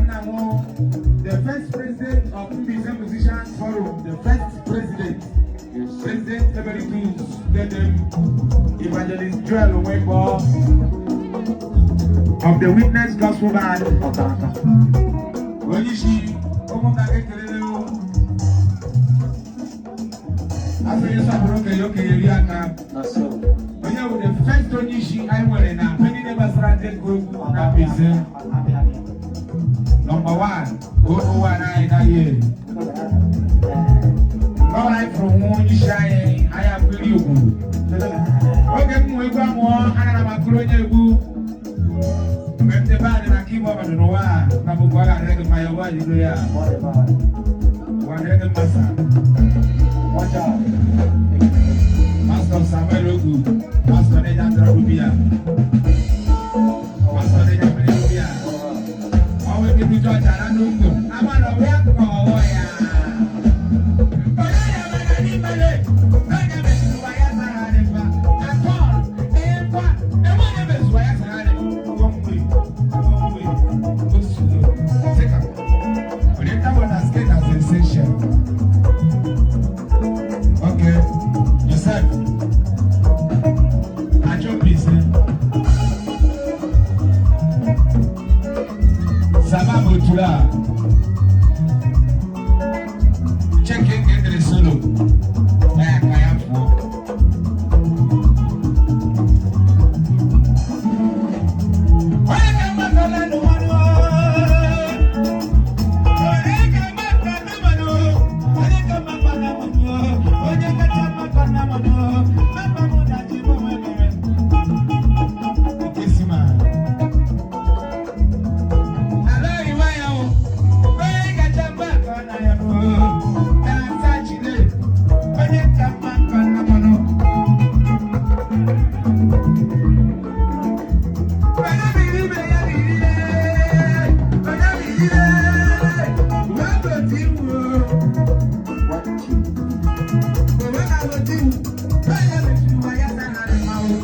The first president of Mbaise Musicians Forum, the first president, President Emeritus Dedem Evangelist Joel Onwekpo of the Witness Gospel Band. Onyeisi ụmụnna ekelele o. Afọ onye sọpụrụ okenye okenye ri aka. Onye bụ the first onyeisi anyị nwere na mgbe niile gbasara ndị gụ egwu na Mbaise. Number one, 001 anyị na ihe. Ọ anyị fụrụ nwa onyeisi anyị, anyị akwụrụ ugwu. Oge m nwe egwu amụọ, anara m akụrụ onye egwu. Mgbe m debe adị na keyboard n'ụwa a, na bụ ọ ga-adịrị gị mma ya ọbụ adịgo ya. Ụwa dịrị gị mma sa. Pastor Samuel Ogu, Pastor Neja Ndọrọbịa. Pastor Neja Ndọrọbịa. Ọnwa ebibi George ara n'ugwu, ama na ọbịa ka ọwọ ya. Onye ya mere n'imele, onye mezuru ụwa ya sara adị mma. Atọl, ịkwa, ebe onye mezuru ụwa ya sara adị mma. Ọgwọ mmiri, ọgwọ mmiri, osuzo, take am. Oriental water skate association. Okay, Joseph. Acho Mbise. Sama Motura. Check in get the solo. Eh, kaya fo. Oye kama kola no mano. Oye kama kola mano. Oye kama kola mano. Oye kama kola mano. Mama mo na jibo mwe. Okesima. Alo iwaya o. Oye kachamba kola ya mo. Na sachile. Oye kama kola mano. Oye biribe ya biribe. Oye biribe. Wabo tiwo. Owe na bo tiwo. Oye metuwa ya sana ne mawo.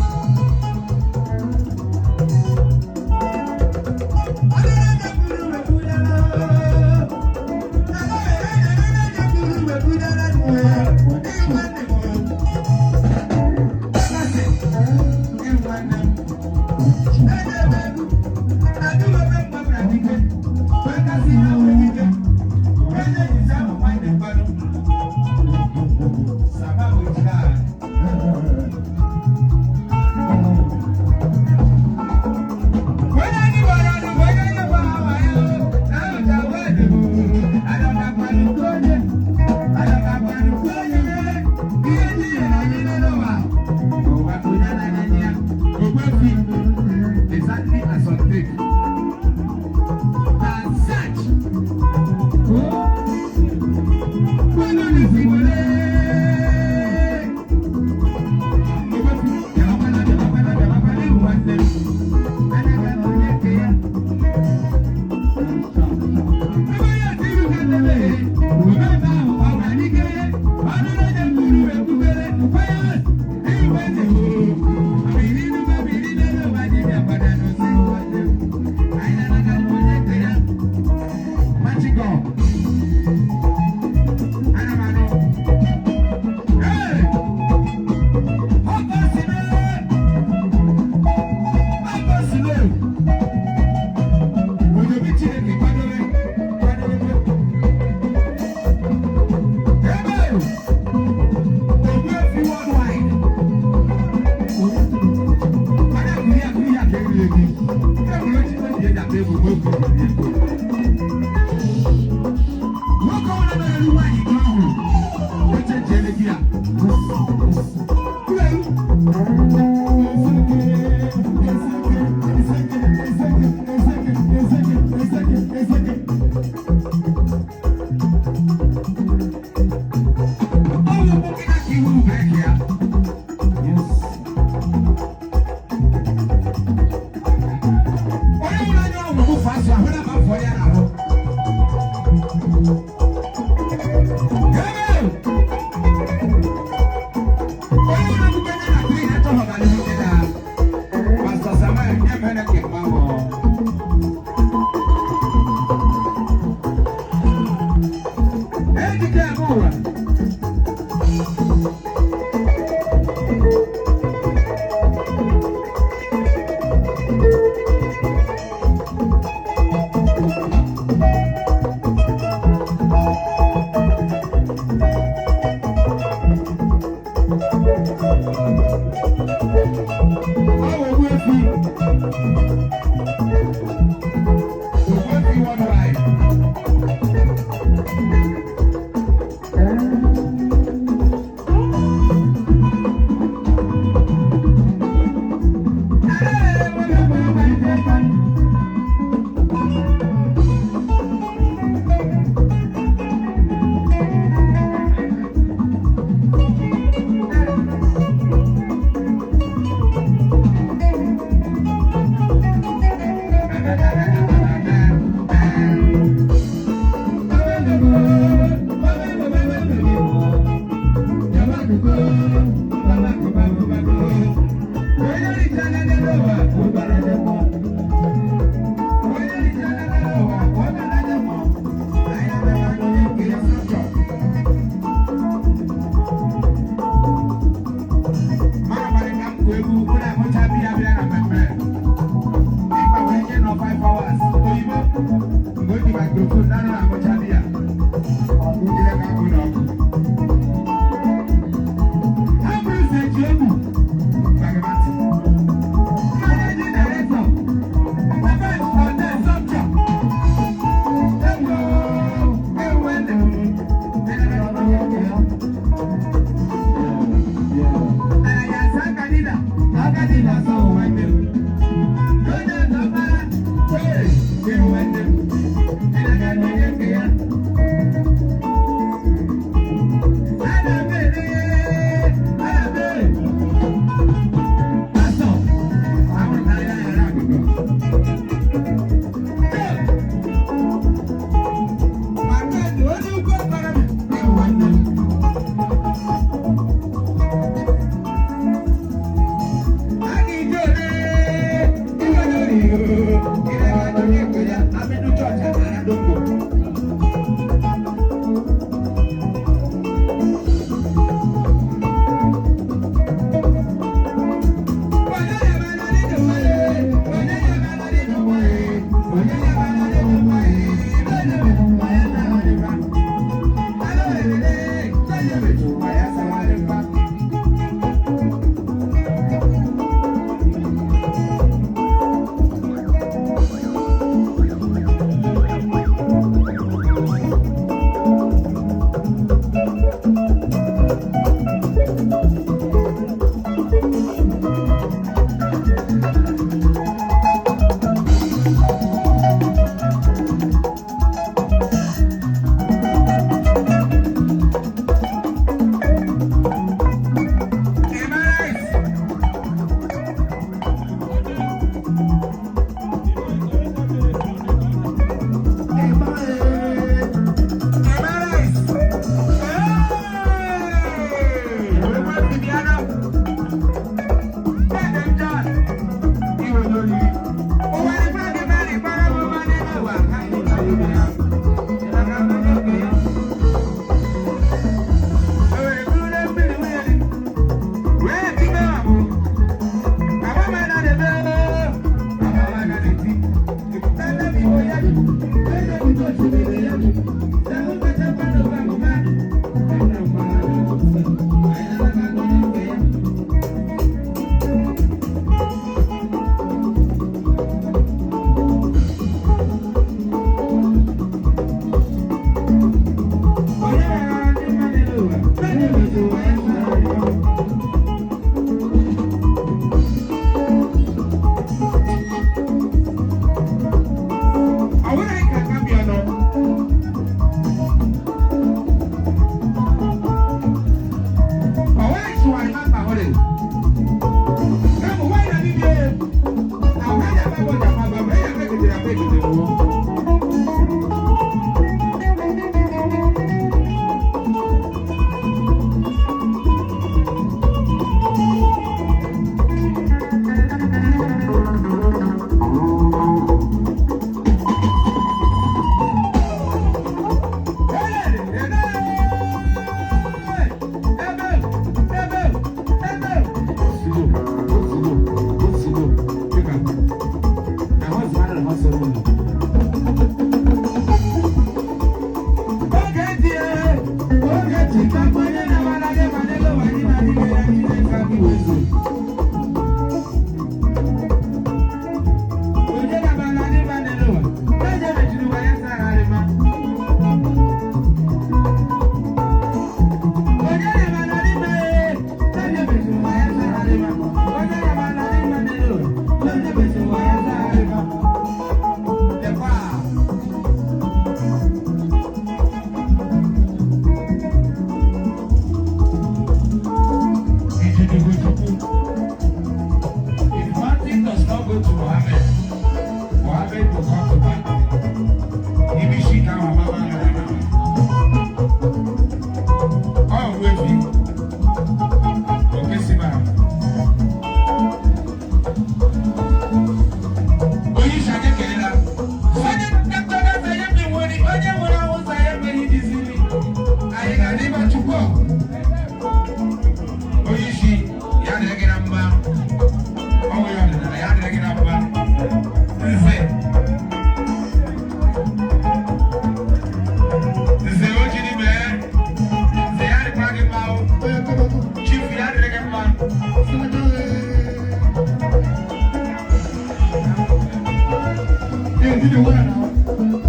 Wetin dey worry now?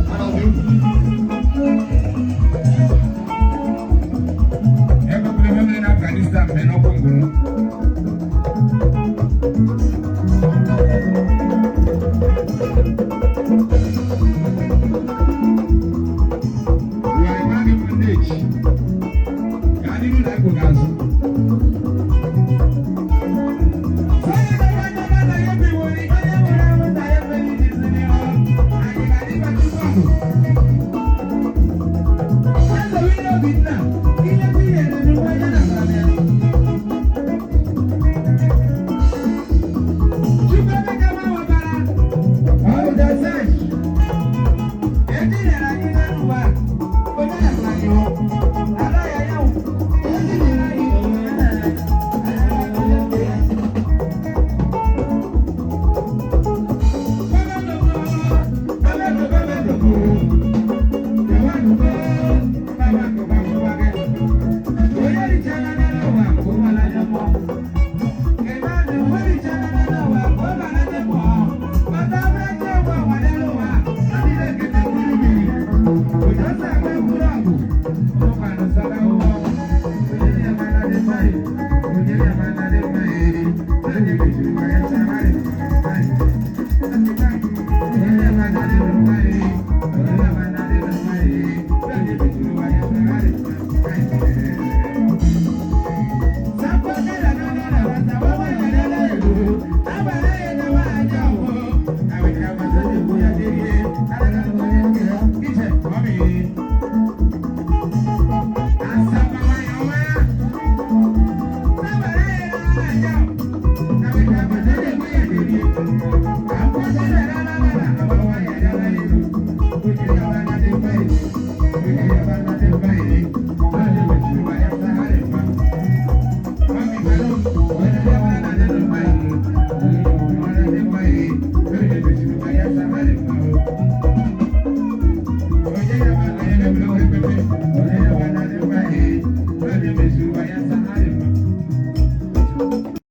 Mana ọ dị egwu. Ebe ọbụla ebe mere na Afghanistan mere n'ọkụ ngwuru.